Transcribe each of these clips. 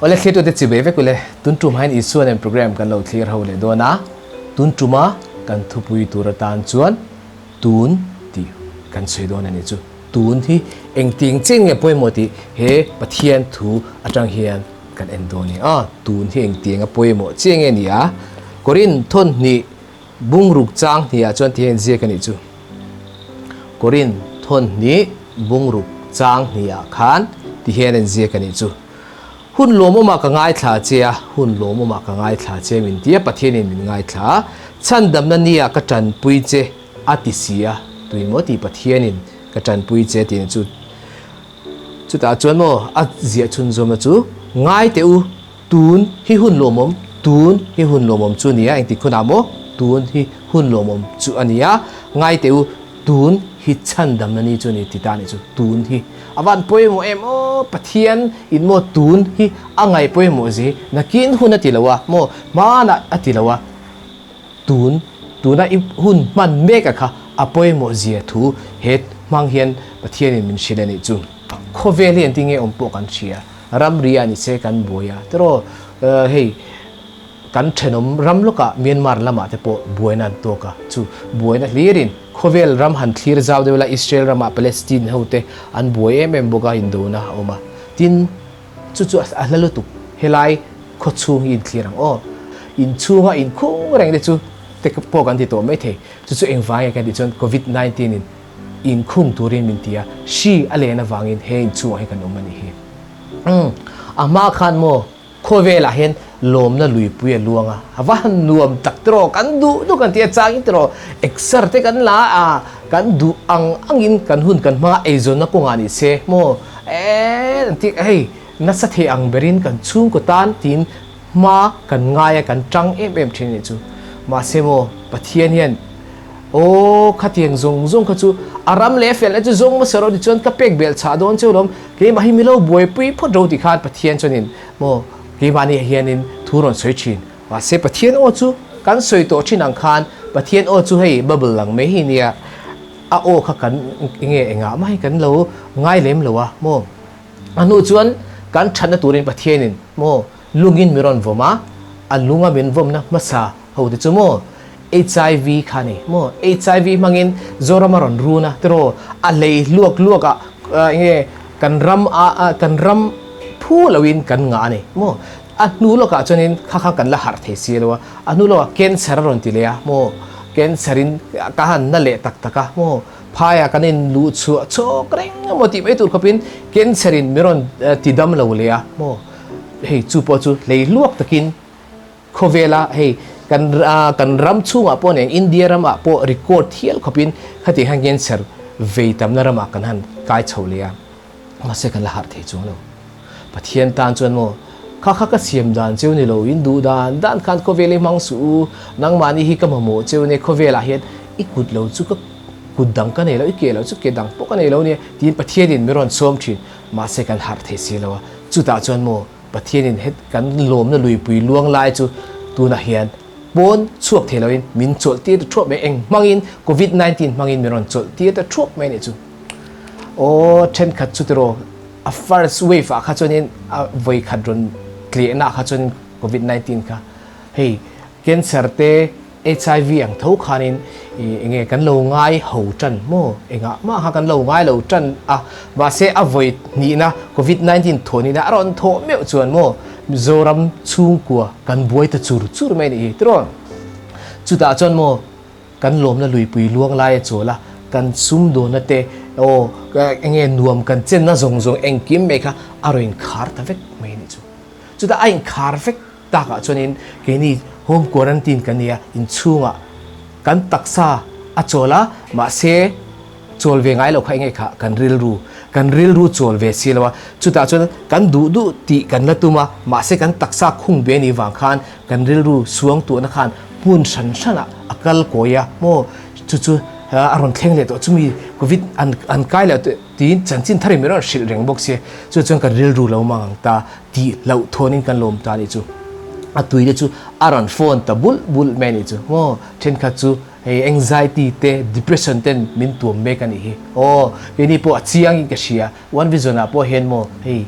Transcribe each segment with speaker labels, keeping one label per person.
Speaker 1: Awle thlirtute chibai vek ule, tun tum hain Isua nen program kan lo thlir ho leh dawn a, tun tuma kan thupui tur atan chuan tun tih kan sawi dawn a ni chu. Tun hi engting chin nge pawimawh tih he Pathian thu atang hian kan en dawn a ni a, tun hi engtiang a pawimawh chiah nge ni a, Korin thawn hnih Bungruk chang hnih ah chuan ti hian ziak a nih chu. Korin thawn hnih bungruk chang hnih ah khan ti hian an ziak a nih chu. Hun lawmawmah ka ngaithla che a, hun lawmawmah ka ngaithla che min ti a, Pathianin min ngaithla a, chhandamna ni ah ka tanpui che a ti si a, tuimaw ti Pathianin ka tanpui che tih chu. Chutah chuan maw a ziah chhunzawmna chu ngai teh u. Tun hi hun lawmawm, tun hi hun lawmawm chu a ni a, engtik hunah maw? Tun hi hun lawmawm chu a ni a, ngai teh u, tun hi chhandamna ni chu a ni ti ta a nih chu, tun hi a van pawimawh em aw, Pathian in maw tun hi a ngaih pawimawh zi, nakin hun a ti lo a maw, hmanah a ti lo a, tun, tuna i hun hman mek a kha a pawimawh zia thu he hmang hian Pathian in min hrilh a nih chu. Khawvel hi engtin nge awm pawh kan hria. Ramri a ni se kan buai a, tiraw hei kan thenawm ram lawkah Myanmar lamah te pawh buaina an tawk a, chu buaina hlirin khawvel ram han thlir zau deuh la Israel ramah Palestine ho te an buai em em bawk a indona a awm a, tin chu chu a hla lutuk helai khawchhung hi inthlir ang aw, inchhunga inkhung reng te chu te pawh kan ti tawh maithei, chu chu engvang nge kan tih chuan Covid 19 in Inkhung turin min ti a, hri a len avangin he inchhungah hi kan awm a nih hi. Umm, a hma khan maw khawvelah hian lawmna luipui a luang a, a va han nuam tak tiraw, kan duh duh kan ti a changin tiraw, exer te kan la a, kan duh ang angin kan hun kan hmanga eizawnna kawngah ni se maw, eee an ti hei nasa thei ang berin kan chhungkaw tan tiin hma kan ngai a, kan tang em em thin a nih chu. Mahse maw Pathian hian Aw, khatiang zawng zawng kha chu a ram leh a felna chu zawng hmasa rawh tichuan ka pek belh chhah dawn cheu lawm, keimah hi milo buaipui phawt ro ti khan Pathian chuanin maw keimahni ah hianin thu rawn sawi thin. Mahse Pathian aw chu kan sawi tawh thin ang khan Pathian aw chu hei bubble lang mai hi nia, a aw kha kan enge engah mah hi kan lo ngai lem lo a maw. A hnu chuan kan thatna turin Pathianin maw lungin mi rawn vawm a, a lunga min vawmna hmasa ho te chu maw HIV kha ni maw HIV hmangin Zoram a rawn run a tiraw a hlei luak luak ah enge kan ram a kan ram phu loin kan ngah a ni maw a hnu lawkah chuanin kha kha kan la harh thei si lo a a hnu lawkah cancer a rawn ti leh a maw cancer in ka han na leh tak tak a maw phaiah kan in luh chhuah chhawk reng emaw tih mai tur khawpin cancer in mi rawn ti dam lo leh a maw hei chu pawh chu hlei luak takin Khawvela hei kan kan ram chhungah pawh nen India ramah pawh record thial khawpin khati hian cancer vei tamna ramah kan han kai chho leh a, mahse kan la harh thei chuang lo. Pathian tan chuan maw kha kha ka siam dan cheu ni lo in duh dan dan khan khawvel hi hmang suh u, nangmahni hi ka mamawh cheu nia khawvelah hian i kut lo chu ka kut dang ka nei lo, i ke lo chu ke dang pawh ka nei lo nia tiin Pathianin mi rawn sawm thin, mahse kan harh thei si lo a, chutah chuan maw Pathianin het kan lawmna luipui luang lai chu tunah hian pawn chhuak thei loin min chawlh tir ta thuap mai, eng hmangin Covid 19 hmangin min rawn chawlh tir ta thuap mai a nih chu. Aw thenkhat chu tiraw a first wave ah kha chuanin a vawi khat rawn tlehna ah kha chuanin Covid 19 kha hei cancer te HIV ang tho khanin enge kan lo ngai ho tan maw? Engah mah kha kan lo ngai lo tan a, mahse a vawi hnihna Covid 19 thawh nihna a rawn thawh meuh chuan maw Mizoram chhungkua kan buai ta chur chur mai a nih hi tiraw? Chutah chuan maw kan lawmna luipui luang lai a chawl a, kan sumdawnna te aw enge nuam kan chenna zawng zawng engkim mai kha a rawn inkhar ta vek mai a nih chu. Chutah a inkhar vek. Takah chuanin keini home quarantine kan ni a, inchhungah kan taksa a chawl a, mahse chawl ve ngai lo kha enge kha kan rilru, kan rilru chawl ve si lo a, chutah chuan kan duh duh tih kan la tum a, mahse kan taksa khung ve ni vang khan kan rilru suang tuhna khan hmun hran hranah a kal kawi a, maw chu chu a rawn thleng leh tawh chumi covid an an kai leh tiin chanchin thar in min rawn hrilh reng bawk sia, chu chuan kan rilru lo mang ang ta. Tih hlauh thawn in kan lawm ta nih chu. A tui te chu a rawn phone ta bulh bulh mai nih chu. Maw thenkhat chu hei anxiety te depression ten min tuam mek a nih hi. Aw keini pawh a chiang in ka hria. One Vision ah pawh hian maw hei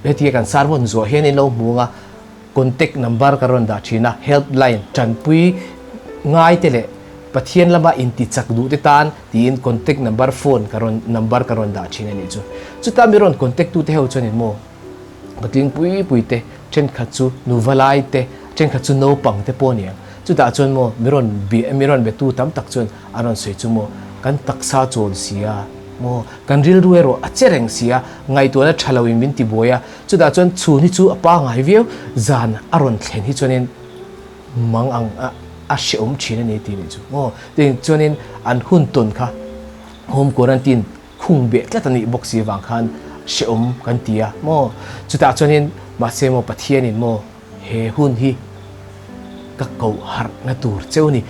Speaker 1: Hetia kan sermon zuah hian in lo hmu ang a, contact number ka rawn dah thin a, helpline tanpui ngai te leh Pathian lama inti chak duh te tan tiin contact number phone ka rawn number ka rawn dah thin a nih chu. Chuta mi rawn contact tu te ho chuan in maw patling pui pui te thenkhat chu nuva lai te thenkhat chu naupang te pawh a ni ang. Chutah chuan maw mi rawn bia mi rawn be tu tam tak chuan an rawn sawi chu maw kan taksa chawl si a maw kan rilru erawh a che reng si a ngaihtuahna tha lo in min ti buai a chutah chuan chhun hi chu a pangai viau zan a rawn thlen hi chuanin mang ang a a hrehawm thin a ni tih nih chu maw tin chuanin an hun tawn kha home quarantine khung beh tlat a nih bawk si avang khan hrehawm kan ti a maw chutah chuanin mahse maw Pathianin maw He hun hi ka koh harh na tur cheu ni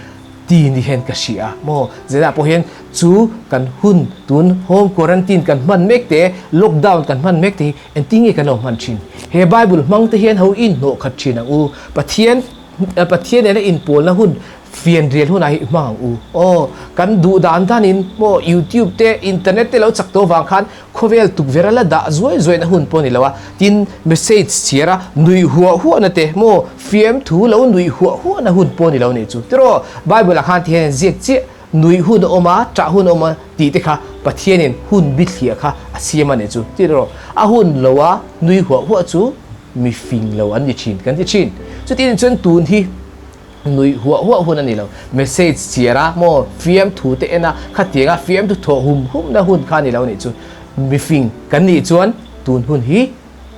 Speaker 1: ti ni hian ka hria a maw? Zela pawh hian chu kan hun tun home quarantine kan hman mek te, lockdown kan hman mek te hi engtin nge kan lo hman thin? He Bible hmang te hian ho inhnawh khat thin ang u. Pathian Pathian nena inpawlna hun Fianrial hunah hi hmang ang u. Aw, kan duh dan danin maw YouTube te, internet te lo chak tawh vang khan khawvel tukverh a la dah zuai zuaina hun pawh a ni lo a. Tin, message chhiar a nuih huah huahna te maw fiamthu lo nuih huah huahna hun pawh a ni lo nih chu. Tiraw, Bible ah khan ti hian ziak chiah, nuih hun a awm a, ṭah hun a awm a tih te kha Pathianin hun bithliah kha a siam a nih chu. Tiraw, a hun lo a nui huah huah chu mi fing lo an ni ṭhin kan ti ṭhin. Chutin chuan tun hi. Nuih huah huah hun a ni lo. Message chhiar a maw fiamthu te en a, khatianga fiamthu thawh hum hum na hun kha a ni lo nih chu. Mifing kan nih chuan tun hun hi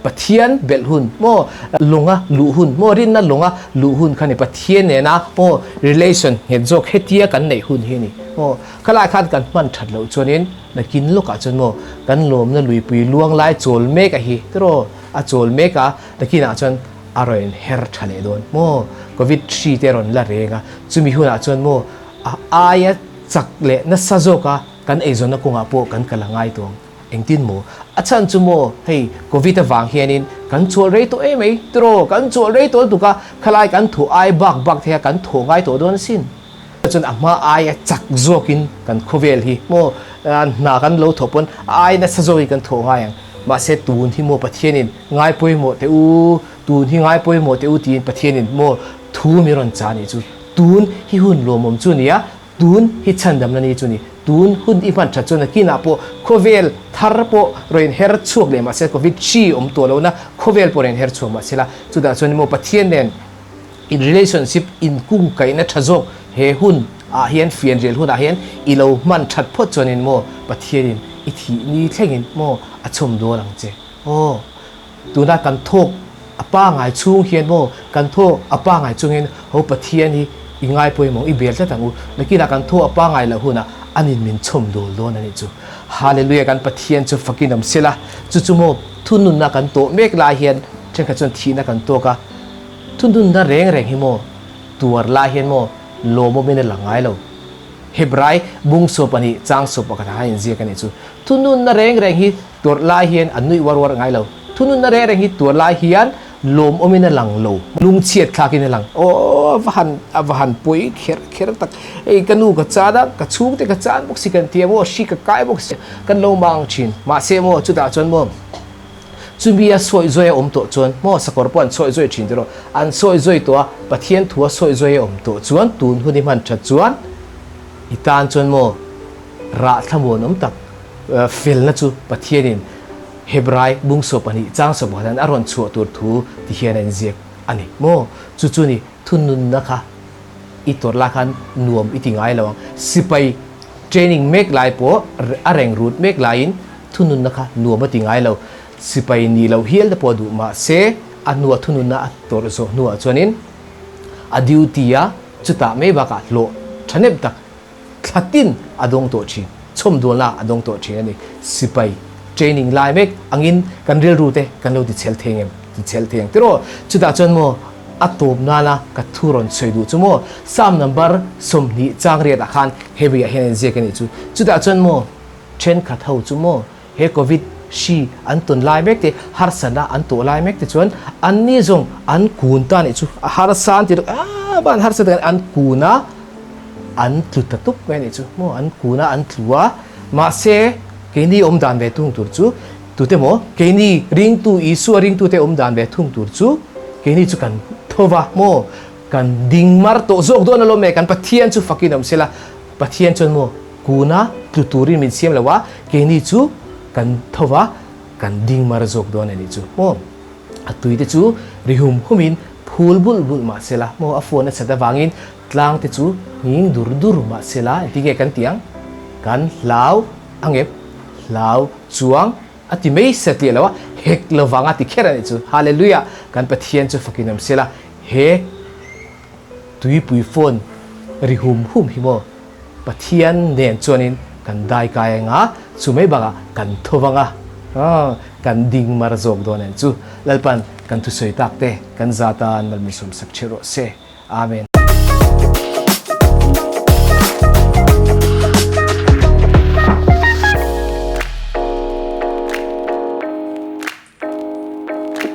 Speaker 1: Pathian belh hun maw lawnga luh hun maw rinna lawnga luh hun kha a ni. Pathian nena maw relation nghet zawk hetia kan neih hun hi a ni maw. Khalai khan kan hman that loh chuanin nakin lawkah chuan maw kan lawmna luipui luang lai chawl mek a hi tiraw a chawl mek a nakinah chuan a rawn her tha leh dawn maw? Covid hri te a rawn la reng a, chumi hunah chuan maw a aia chak leh nasa zawka kan eizawnna kawngah pawh kan kal a ngai tawh ang. Engtin maw? A chhan chu maw hei Covid avang hianin kan chawl rei tawh em ei tiraw? Kan chawl rei tawh lutuk a, khalai kan thaw ai bak bak thei a, kan thaw ngai tawh dawn asin. Chuan a hma aia chak zawkin kan khawvel hi maw hna kan lo thawh pawn a ai nasa zawkin kan thawh ngai ang. Mahse tun hi maw Pathianin ngai pawimawh teh u, tun hi ngai pawimawh teh u tiin Pathianin maw thu mi rawn cha nih chu. Tun hi hun lawmawm chu nia, tun hi chhandamna ni chu ni. Tun hun i hman that chuan nakinah pawh khawvel thar pawh rawn her chhuak leh mahse Covid hri awm tawh lohna khawvel pawh rawn her chhuak mahsela chutah chuan maw Pathian nen In relationship inkungkaihna tha zawk he hun ah hian fianrial hun ah hian i lo hman that phawt chuanin maw Pathianin i thih ni thlengin maw a chhawm dawn ang che. Aw tuna kan thawk a pangai chhung hian maw kan thawk a pangai chungin ho Pathian hi i ngai pawimawh i bel tlat ang u. Nakinah kan thawk a pangai loh hunah anin min chhawm dawl dawn a nih chu. Hallelujah kan Pathian chu fakin awm sela chu chu maw thununna kan tawh mek lai hian thenkhat chuan thihna kan tawk a. Thununna reng reng hi maw tuar lai hian maw lawmawmin a lang ngai lo. Hebrai bung sawp a nih, chang sawp pakhat ah khan inziak a nih chu. Thununna reng reng hi tuar lai hian an nuih uar uar ngai lo. Thununna reng reng hi tuar lai hian lawmawmin a lang lo. Lungchhiat thlakin a lang. Aw a va han a va han pawi kher kher tak. Hei ka nu ka chan a, ka chhungte ka chan bawk si kan ti a maw, hri ka kai bawk si kan lo mang thin. Mahse maw chutah chuan maw. Chumi a sawi zawi a awm tawh chuan maw sakawr pawh an sawi zawi thin tiraw? An sawi zawi tawh a, Pathian thu a sawi zawi a awm tawh chuan tun hun i hman that chuan i tan chuan maw rah thlamuan awm tak felna chu Pathianin Hebrai bungsaw pahnih changsaw pakhat hian a rawn chhuah tur thu ti hian a inziak a ni maw? Chu chu ni thununna kha i tawrh lai khan nuam i ti ngai lo ang. Sipai training mek lai pawh a reng rut mek laiin Thununna kha nuam a ti ngai lo. Sipai ni lo hial te pawh a duh. Mahse, a hnua thununna a tawrh zawh hnuah chuanin a duty a, chutah mai bakah hlawh thahnem tak thlatin a dawng tawh thin. Chhawmdawlna a dawng tawh thin a ni. Sipai training lai mek angin kan rilru te kan lo ti chhel thei ngem? Ti chhel thei ang tiraw? Chutah chuan maw a tawp nana ka thu rawn sawi duh chu maw Psalm number 20 chang riatah khan heavy ah hian a inziak a nih chu. Chutah chuan maw Thenkhat ho chu maw he Covid hri an tawn lai mek te, harsatna an tawh lai mek te chuan anni zawng an kun ta nih chu a harsa an ti rawh a van harsa tak an kun a an tlu ta tup mai nih chu maw an kun a an tlu a mahse keini awm dan ve tung tur chu. Tute maw keini ringtu Isua ringtute awm dan ve thung tur chu keini chu kan tho va maw kan ding mar tawh zawk dawn alawm e kan Pathian chu fakin awm sela Pathian chuan maw kuna tlu turin min siam lo a keini chu kan tho va kan ding mar zawk dawn a nih chu maw a tui te chu ri hum humin phul bulh bulh mah sela maw a phone a chat avangin tlang te chu nghing dur dur mah sela engtin nge kan tih ang kan hlau a ngep hlau chuang a ti mai satliah lo a hek lovang a ti kher a nih chu Hallelujah kan Pathian chu fakin awm sela he tuipui phone ri hum hum hi maw Pathian nen chuanin kan dai kai anga chu mai bakah kan tho vang a kan ding mar zawk dawn en chu Lalpan kan thusawi tak te kan zatan malmisawm sak ṭheuh rawh se Amen.